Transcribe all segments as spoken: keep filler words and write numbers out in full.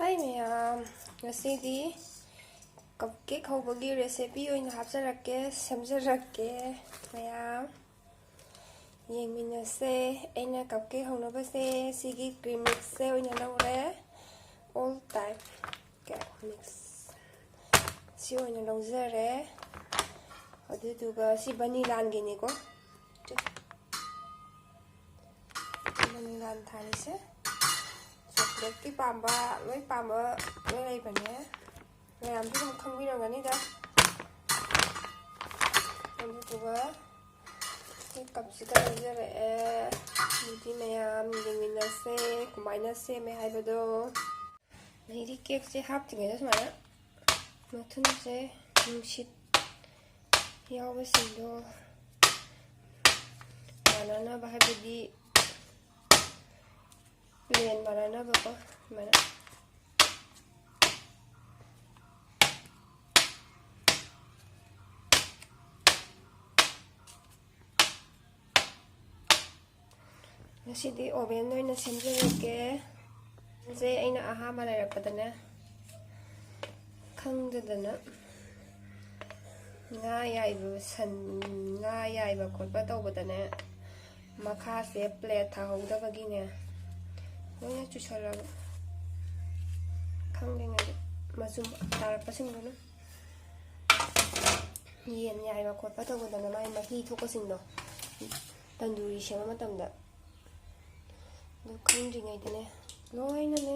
ꯍꯥꯏ ꯃꯌꯥꯝ, ꯉꯁꯤꯗꯤ ꯀꯞ ꯀꯦꯛ ꯍꯧꯕꯒꯤ recipe ꯑꯣꯏꯅ ꯍꯥꯞꯆꯔꯛꯀꯦ, ꯁꯦꯝꯖꯔꯛꯀꯦ꯫ ꯃꯌꯥꯝ ꯌꯦꯡꯃꯤꯟꯅꯁꯦ꯫ ꯑꯩꯅ ꯀꯞ ꯀꯦꯛ ꯍꯧꯅꯕꯁꯦ ꯁꯤꯒꯤ cream mixꯁꯦ ꯑꯣꯏꯅ ꯂꯧꯔꯦ꯫ All type cake mix ꯁꯤ ꯑꯣꯏꯅ ꯂꯧꯖꯔꯦ꯫ ꯑꯗꯨꯗꯨꯒ ꯁꯤ vanilla ꯒꯤꯅꯤꯀꯣ꯫ Vanilla ꯊꯥꯔꯤꯁꯦ꯫ Chocolate ꯀꯤ ꯄꯥꯝꯕ, ꯂꯣꯏ ꯄꯥꯝꯕ ꯂꯣꯏ ꯂꯩꯕꯅꯦ꯫ ꯃꯌꯥꯝꯁꯨ ꯑꯗꯨꯝ ꯈꯪꯕꯤꯔꯝꯒꯅꯤꯗ꯫ ꯑꯗꯨꯗꯨꯒ ꯁꯤ ꯀꯞꯁꯤꯗ ꯂꯧꯖꯔꯛꯑꯦ꯫ ꯑꯗꯨꯗꯤ ꯃꯌꯥꯝ ꯌꯦꯡꯃꯤꯟꯅꯁꯦ ꯀꯃꯥꯏꯅ ꯁꯦꯝꯃꯦ ꯍꯥꯏꯕꯗꯣ꯫ ꯑꯗꯩꯗꯤ ꯀꯦꯛꯁꯦ ꯍꯥꯞꯇ꯭ꯔꯤꯉꯩꯗ ꯁꯨꯃꯥꯏꯅ ꯃꯊꯨꯟꯁꯦ ꯅꯨꯡꯁꯤꯠ ꯌꯥꯎꯕꯁꯤꯡꯗꯣ ꯃꯥꯟꯅꯅꯕ, ꯍꯥꯏꯕꯗꯤ plain ꯃꯥꯟꯅꯅꯕꯀꯣ, ꯁꯨꯃꯥꯏꯅ꯫ ꯉꯁꯤꯗꯤ oven ꯑꯣꯏꯅ ꯁꯦꯝꯖꯔꯒꯦ꯫ Oven ꯁꯦ ꯑꯩꯅ ꯑꯍꯥꯟꯕ ꯂꯩꯔꯛꯄꯗꯅꯦ, ꯈꯪꯗꯗꯅ ꯉꯥ ꯌꯥꯏꯕ, ꯁꯟ, ꯉꯥ ꯌꯥꯏꯕ ꯈꯣꯠꯄ ꯇꯧꯕꯗꯅꯦ, ꯃꯈꯥꯁꯦ plate ꯊꯥꯍꯧꯗꯕꯒꯤꯅꯦ, ꯂꯣꯏꯅ ꯆꯨꯁꯜꯂꯕ꯫ ꯈꯪꯗ꯭ꯔꯤꯉꯩꯗ ꯃꯆꯨꯝ ꯇꯥꯔꯛꯄꯁꯤꯡꯗꯨꯅ꯫ ꯌꯦꯟ ꯌꯥꯏꯕ ꯈꯣꯠꯄ ꯇꯧꯕꯗꯅ ꯃꯥꯒꯤ ꯃꯍꯤ ꯊꯣꯛꯄꯁꯤꯡꯗꯣ, ꯇꯟꯗꯨꯔꯤ ꯁꯦꯝꯕ ꯃꯇꯝꯗ꯫ ꯑꯗꯨ ꯈꯪꯗ꯭ꯔꯤꯉꯩꯗꯅꯦ, ꯂꯣꯏꯅꯅꯦ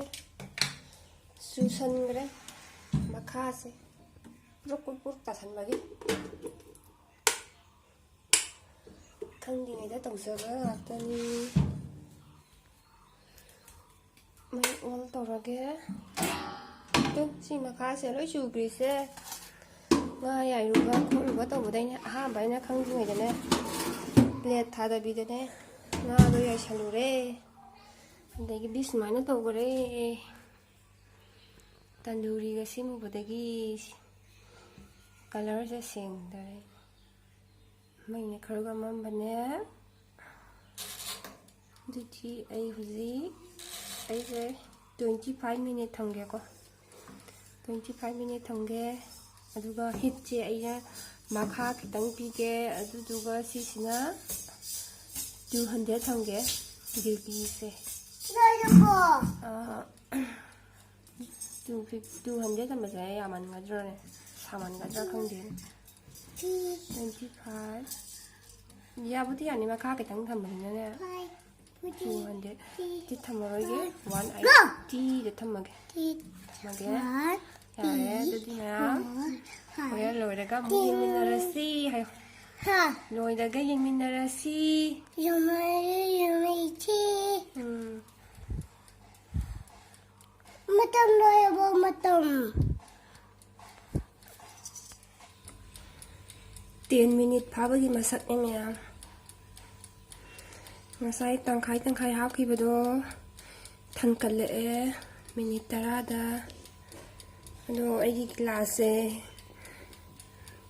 ꯆꯨꯁꯟꯈ꯭ꯔꯦ ꯃꯈꯥꯁꯦ, ꯄꯨꯔꯨꯞ ꯄꯨꯔꯨꯞ ꯄꯨꯔꯨꯞ ꯇꯥꯁꯟꯕꯒꯤ꯫ ꯈꯪꯗ꯭ꯔꯤꯉꯩꯗ ꯇꯧꯖꯕ ꯉꯥꯛꯇꯅꯤ꯫ ꯃꯩ on ꯇꯧꯔꯒꯦ꯫ ꯑꯗꯨ ꯁꯤ ꯃꯈꯥꯁꯦ ꯂꯣꯏ ꯆꯨꯈ꯭ꯔꯤꯁꯦ ꯉꯥ ꯌꯥꯏꯔꯨꯕ ꯈꯣꯠꯂꯨꯕ ꯇꯧꯕꯗꯩꯅꯦ꯫ ꯑꯍꯥꯟꯕ ꯑꯩꯅ ꯈꯪꯗ꯭ꯔꯤꯉꯩꯗꯅꯦ, plate ꯊꯥꯗꯕꯤꯗꯅꯦ ꯉꯥꯗꯣ ꯌꯥꯏꯁꯜꯂꯨꯔꯦ꯫ ꯑꯗꯒꯤꯗꯤ ꯁꯨꯃꯥꯏꯅ ꯇꯧꯈꯔꯦ꯫ ꯇꯟꯗꯨꯔꯤꯒ ꯁꯦꯝꯃꯨꯕꯗꯒꯤ colour ꯁꯦ ꯁꯦꯡꯗꯔꯦ꯫ ꯃꯩꯅ ꯈꯔꯒ ꯃꯝꯕꯅꯦ꯫ ꯑꯗꯨꯗꯤ ꯑꯩ ꯍꯧꯖꯤꯛ, ꯑꯩꯁꯦ Twenty five minute ꯊꯝꯒꯦꯀꯣ꯫ Twenty five minute ꯊꯝꯒꯦ꯫ ꯑꯗꯨꯒ ꯍꯤꯠꯁꯦ ꯑꯩꯅ ꯃꯈꯥ ꯈꯤꯇꯪ ꯄꯤꯒꯦ꯫ ꯑꯗꯨꯗꯨꯒ ꯁꯤꯁꯤꯅ two hundred ꯊꯝꯒꯦ꯫ ꯒꯤꯜꯀꯤꯁꯦ꯫ ꯂꯣꯏꯔꯕꯣ? ꯑꯥ, two fifty, two hundred ꯊꯝꯕꯁꯦ ꯌꯥꯝꯃꯟꯒꯗ꯭ꯔꯣꯅꯦ? ꯁꯥꯃꯟꯒꯗ꯭ꯔꯥ ꯈꯪꯗꯦ꯫ Twenty five꯫ ꯌꯥꯕꯨꯗꯤ ꯌꯥꯅꯤ, ꯃꯈꯥ ꯈꯤꯇꯪ ꯊꯝꯕꯅꯤꯅꯅꯦ꯫ Two hundred꯫ ꯁꯤ ꯊꯝꯃꯔꯣꯏꯒꯦ꯫ One eightyꯗ ꯊꯝꯃꯒꯦ꯫ ꯊꯝꯃꯒꯦ꯫ ꯌꯥꯔꯦ, ꯑꯗꯨꯗꯤ ꯃꯌꯥꯝ ꯍꯣꯔꯦꯟ ꯂꯣꯏꯔꯒ ꯑꯃꯨꯛ ꯌꯦꯡꯃꯤꯟꯅꯔꯁꯤ ꯍꯥꯏꯌꯣ꯫ ꯍꯥ꯫ ꯂꯣꯏꯔꯒ ꯌꯦꯡꯃꯤꯟꯅꯔꯁꯤ꯫ ꯌꯦꯡꯃꯤꯟꯅꯔꯁꯤ꯫ ꯎꯝ꯫ ꯃꯇꯝ ꯂꯣꯏꯔꯕꯣ, ꯃꯇꯝ? Ten minute ꯐꯥꯕꯒꯤ ꯃꯁꯛꯅꯦ ꯃꯌꯥꯝ꯫ ꯉꯁꯥꯏ ꯇꯪꯈꯥꯏ ꯇꯪꯈꯥꯏ ꯍꯥꯞꯈꯤꯕꯗꯣ ꯊꯟꯀꯠꯂꯛꯑꯦ minute ꯇꯔꯥꯗ꯫ ꯑꯗꯣ ꯑꯩꯒꯤ ꯒꯤꯂꯥꯁꯁꯦ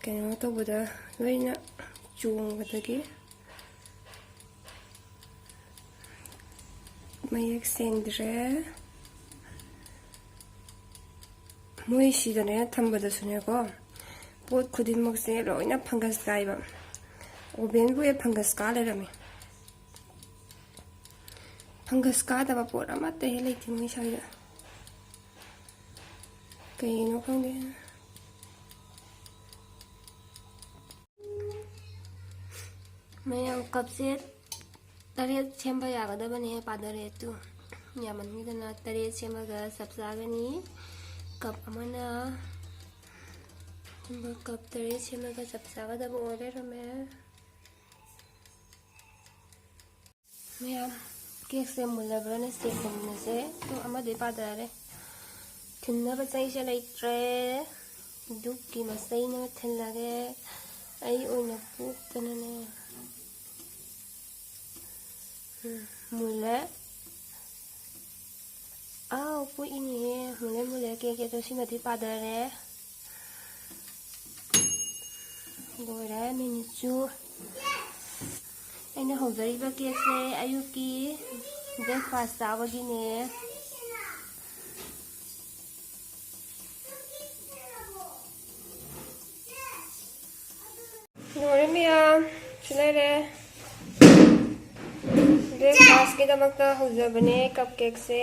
ꯀꯩꯅꯣ ꯇꯧꯕꯗ ꯂꯣꯏꯅ ꯆꯣꯡꯕꯗꯒꯤ ꯃꯌꯦꯛ ꯁꯦꯡꯗ꯭ꯔꯦ꯫ ꯃꯣꯏ ꯁꯤꯗꯅꯦ ꯊꯝꯕꯗꯁꯨꯅꯦꯀꯣ, ꯄꯣꯠ ꯈꯨꯗꯤꯡꯃꯛꯁꯦ ꯂꯣꯏꯅ fungus ꯀꯥꯏꯕ꯫ Ovenꯕꯨ ꯍꯦꯛ fungus ꯀꯥ ꯂꯩꯔꯝꯃꯤ꯫ Fungus ꯀꯥꯗꯕ ꯄꯣꯠ ꯑꯃꯠꯇ ꯍꯦꯛ ꯂꯩꯇꯦ ꯃꯣꯏ ꯁ꯭ꯋꯥꯏꯗ꯫ ꯀꯩꯒꯤꯅꯣ ꯈꯪꯗꯦ꯫ ꯃꯌꯥꯝ, cupꯁꯦ ꯇꯔꯦꯠ ꯁꯦꯝꯕ ꯌꯥꯒꯗꯕꯅꯦ, ꯄꯥꯗꯔꯦ꯫ ꯇꯨ ꯌꯥꯝꯃꯟꯈꯤꯗꯅ ꯇꯔꯦꯠ ꯁꯦꯝꯃꯒ ꯆꯞ ꯆꯥꯒꯅꯤ꯫ Cup ꯑꯃꯅ, cup ꯇꯔꯦꯠ ꯁꯦꯝꯃꯒ ꯆꯞ ꯆꯥꯒꯗꯕ ꯑꯣꯏ ꯂꯩꯔꯝꯃꯦ꯫ ꯃꯌꯥꯝ, cakeꯁꯦ ꯃꯨꯜꯂꯕ꯭ꯔꯥꯅ check ꯇꯧꯃꯤꯟꯅꯁꯦ꯫ ꯇꯨ ꯑꯃꯗꯤ ꯄꯥꯗꯔꯦ꯫ ꯊꯤꯟꯅꯕ ꯆꯩꯁꯦ ꯂꯩꯇ꯭ꯔꯦ꯫ ꯙꯨꯞꯀꯤ ꯃꯆꯩꯅ ꯊꯤꯜꯂꯒꯦ꯫ ꯑꯩ ꯑꯣꯏꯅ ꯄꯣꯛꯇꯅꯅꯦ꯫ ꯎꯝ, ꯃꯨꯜꯂꯦ꯫ ꯑꯥꯎ, ꯄꯣꯛꯏꯅꯦꯍꯦ꯫ ꯃꯨꯜꯂꯦ, ꯃꯨꯜꯂꯦ꯫ Cakeꯁꯦ ꯑꯗꯣ ꯁꯤꯃꯗꯤ ꯄꯥꯗꯔꯦ꯫ ꯂꯣꯏꯔꯦ, minuteꯁꯨ꯫ ꯑꯩꯅ ꯍꯧꯖꯔꯤꯕ cakeꯁꯦ ꯑꯌꯨꯛꯀꯤ breakfast ꯆꯥꯕꯒꯤꯅꯦ꯫ ꯗꯃꯛꯇ ꯍꯧꯖꯕꯅꯦ ꯀꯞ ꯀꯦꯛꯁꯦ꯫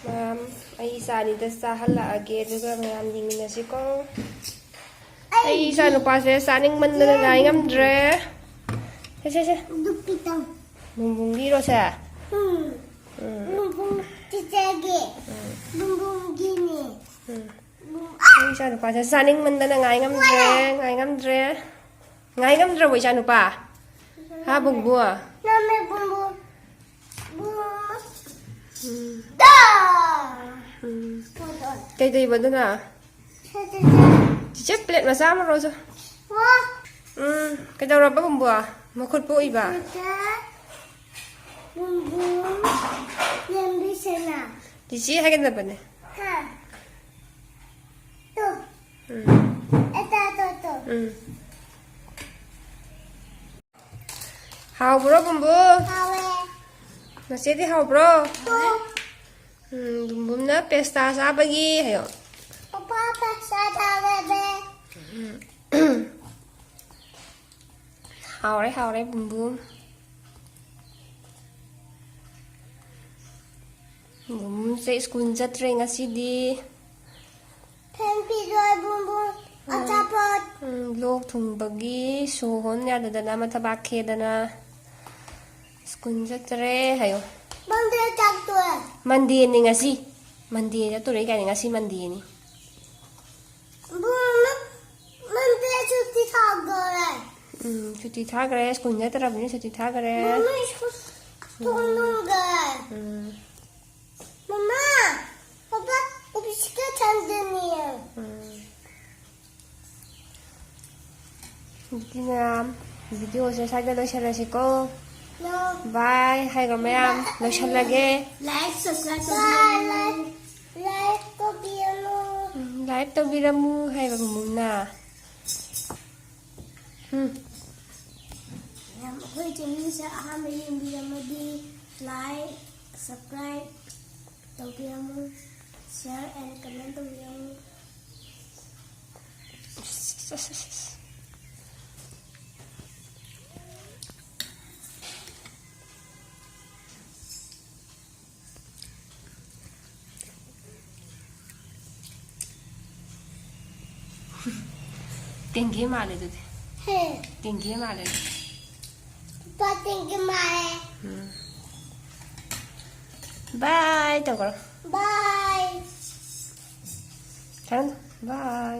ꯃꯌꯥꯝ, ꯑꯩ ꯏꯆꯥ ꯑꯅꯤꯗ ꯆꯥꯍꯜꯂꯛꯑꯒꯦ, ꯑꯗꯨꯒ ꯃꯌꯥꯝ ꯌꯦꯡꯃꯤꯟꯅꯁꯤꯀꯣ꯫ ꯑꯩ ꯏꯆꯥ ꯅꯨꯄꯥꯁꯦ ꯆꯥꯅꯤꯡꯃꯟꯗꯅ ꯉꯥꯏ ꯉꯝꯗ꯭ꯔꯦ꯫ ꯁꯦ, ꯁꯦ, ꯁꯦ꯫ ꯗꯨꯄꯤꯇꯪ꯫ ꯕꯨꯝꯕꯨꯝꯒꯤꯔꯣ ꯁꯦ? ꯎꯝ꯫ ꯎꯝ꯫ ꯕꯨꯝꯕꯨꯝ ꯆꯤꯆꯦꯒꯤ꯫ ꯎꯝ꯫ ꯕꯨꯝꯕꯨꯝꯒꯤꯅꯦ꯫ ꯎꯝ꯫ ꯕꯨꯝ-, ꯑꯩ ꯏꯆꯥ ꯅꯨꯄꯥꯁꯦ ꯆꯥꯅꯤꯡꯃꯟꯗꯅ ꯉꯥꯏ ꯉꯝꯗ꯭ꯔꯦ, ꯉꯥꯏ ꯉꯝꯗ꯭ꯔꯦ꯫ ꯉꯥꯏ ꯉꯝꯗ꯭ꯔꯕꯣ, ꯏꯆꯥꯅꯨꯄꯥ? ꯍꯥ, ꯕꯨꯡꯕꯨ? ꯅꯝꯃꯦ, ꯕꯨꯡꯕꯨ꯫ ꯕꯨꯡ꯫ ꯎꯝ꯫ ꯗꯥ! ꯎꯝ꯫ ꯀꯩꯗꯧꯕ ꯑꯗꯨꯅ? ꯁꯦ, ꯁꯦ, ꯁꯦ꯫ ꯆꯤꯆꯦ, ꯄ꯭ꯂꯦꯠ ꯃꯆꯥ ꯑꯃ ꯂꯧꯔꯁꯨ꯫ ꯋꯥ! ꯎꯝ, ꯀꯩꯗꯧꯔꯕ, ꯕꯨꯡꯕꯨ? ꯃꯈꯨꯠ ꯄꯣꯛꯏꯕ? ꯆꯤꯆꯦ, ꯕꯨꯡꯕꯨ, ꯂꯦꯝꯕꯤꯁꯦꯅ꯫ ꯆꯤꯆꯦ ꯍꯥꯏꯒꯗꯕꯅꯦ꯫ ꯍꯥ? ꯇꯨ꯫ ꯎꯝ꯫ ꯑꯦ, ꯇꯥ, ꯇꯨ, ꯇꯨ꯫ ꯎꯝ꯫ ꯍꯥꯎꯕ꯭ꯔꯣ, ꯕꯨꯝꯕꯨ? ꯍꯥꯎꯋꯦ꯫ ꯅꯆꯦꯗꯤ ꯍꯥꯎꯕ꯭ꯔꯣ? ꯍꯥꯎꯋꯦ꯫ ꯎꯝ, ꯕꯨꯝꯕꯨꯝꯅ ꯄꯦꯁꯇꯥ ꯆꯥꯕꯒꯤ ꯍꯥꯏꯌꯣ꯫ ꯄꯄꯥ ꯄꯦꯁꯇꯥ ꯆꯥꯕꯒꯤ꯫ ꯎꯝ꯫ ꯍꯥꯎꯔꯦ, ꯍꯥꯎꯔꯦ, ꯕꯨꯝꯕꯨꯝ꯫ ꯕꯨꯝꯕꯨꯝꯁꯦ ꯁ꯭ꯀꯨꯜ ꯆꯠꯇ꯭ꯔꯦ ꯉꯁꯤꯗꯤ꯫ ꯐꯦꯟ ꯄꯤꯔꯣꯏ, ꯕꯨꯝꯕꯨꯝ꯫ ꯎꯝ꯫ ꯑꯆꯥꯄꯣꯠ꯫ ꯎꯝ, ꯂꯣꯛ ꯊꯨꯡꯕꯒꯤ ꯁꯣ ꯍꯣꯟ ꯌꯥꯗꯗꯅ ꯃꯊꯕꯥꯛ ꯈꯦꯗꯅ ꯁ꯭ꯀꯨꯜ ꯆꯠꯇ꯭ꯔꯦ ꯍꯥꯏꯌꯣ꯫ ꯃꯟꯗꯦ ꯆꯠꯇꯣꯏ꯫ ꯃꯟꯗꯦꯅꯤ ꯉꯁꯤ꯫ ꯃꯟꯗꯦ ꯆꯠꯇꯣꯔꯦ ꯀꯥꯏꯅ, ꯉꯁꯤ ꯃꯟꯗꯦꯅꯤ꯫ ꯕꯨꯝꯕꯨꯝ, ꯃꯟꯗꯦ ꯁꯨꯇꯤ ꯊꯥꯈ꯭ꯔꯦ꯫ ꯎꯝ, ꯁꯨꯇꯤ ꯊꯥꯈ꯭ꯔꯦ꯫ ꯁ꯭ꯀꯨꯜ ꯆꯠꯇ꯭ꯔꯕꯅꯤꯅ ꯁꯨꯇꯤ ꯊꯥꯈ꯭ꯔꯦ꯫ ꯃꯃꯥ, ꯁ꯭ꯀꯨꯜ ꯊꯣꯡ ꯂꯣꯟꯈ꯭ꯔꯦ꯫ ꯎꯝ꯫ ꯃꯃꯥ, ꯄꯄꯥ, ꯑꯣꯐꯤꯁꯀ ꯊꯥꯡꯖꯅꯤꯌꯦ꯫ ꯎꯝ꯫ ꯑꯗꯨꯗꯤ ꯃꯌꯥꯝ, ꯚꯤꯗꯤꯑꯣꯁꯦ ꯁ꯭ꯋꯥꯏꯗ ꯂꯣꯏꯁꯤꯜꯂꯁꯤꯀꯣ꯫ ꯅꯣ꯫ ꯕꯥꯏ ꯍꯥꯏꯔꯣ ꯃꯌꯥꯝ, ꯂꯣꯏꯁꯤꯜꯂꯒꯦ꯫ ꯂꯥꯏꯛ, ꯁꯕꯁꯀ꯭ꯔꯥꯏꯕ ꯕꯥꯏ, ꯇꯧꯕꯤꯔꯝꯃꯨ꯫ ꯂꯥꯏꯛ, ꯂꯥꯏꯛ ꯇꯧꯕꯤꯔꯝꯃꯨ꯫ ꯎꯝ, ꯂꯥꯏꯛ ꯇꯧꯕꯤꯔꯝꯃꯨ ꯍꯥꯏꯕ ꯕꯨꯝꯕꯨꯝꯅ꯫ ꯎꯝ꯫ ꯃꯌꯥꯝ, ꯑꯩꯈꯣꯏ ꯆꯦꯅꯦꯜꯁꯦ ꯑꯍꯥꯟꯕ ꯌꯦꯡꯕꯤꯔꯝꯃꯗꯤ ꯂꯥꯏꯛ, ꯁꯕꯁꯀ꯭ꯔꯥꯏꯕ ꯇꯧꯕꯤꯔꯝꯃꯨ, ꯁꯤꯌꯔ ꯑꯦꯟ ꯀꯃꯦꯟ ꯇꯧꯕꯤꯔꯝꯃꯨ꯫ ꯇꯦꯡꯒꯦ ꯃꯥꯜꯂꯦ ꯑꯗꯨꯗꯤ꯫ ꯍꯦ, ꯇꯦꯡꯒꯦ ꯃꯥꯜꯂꯦ꯫ ꯄꯥꯇꯤꯡꯒꯤ ꯃꯥꯂꯦ꯫ ꯎꯝ꯫ ꯕꯥꯏ ꯇꯧꯈ꯭ꯔꯣ꯫ ꯕꯥꯏ꯫ ꯊꯝꯃꯦ꯫ ꯕꯥꯏ꯫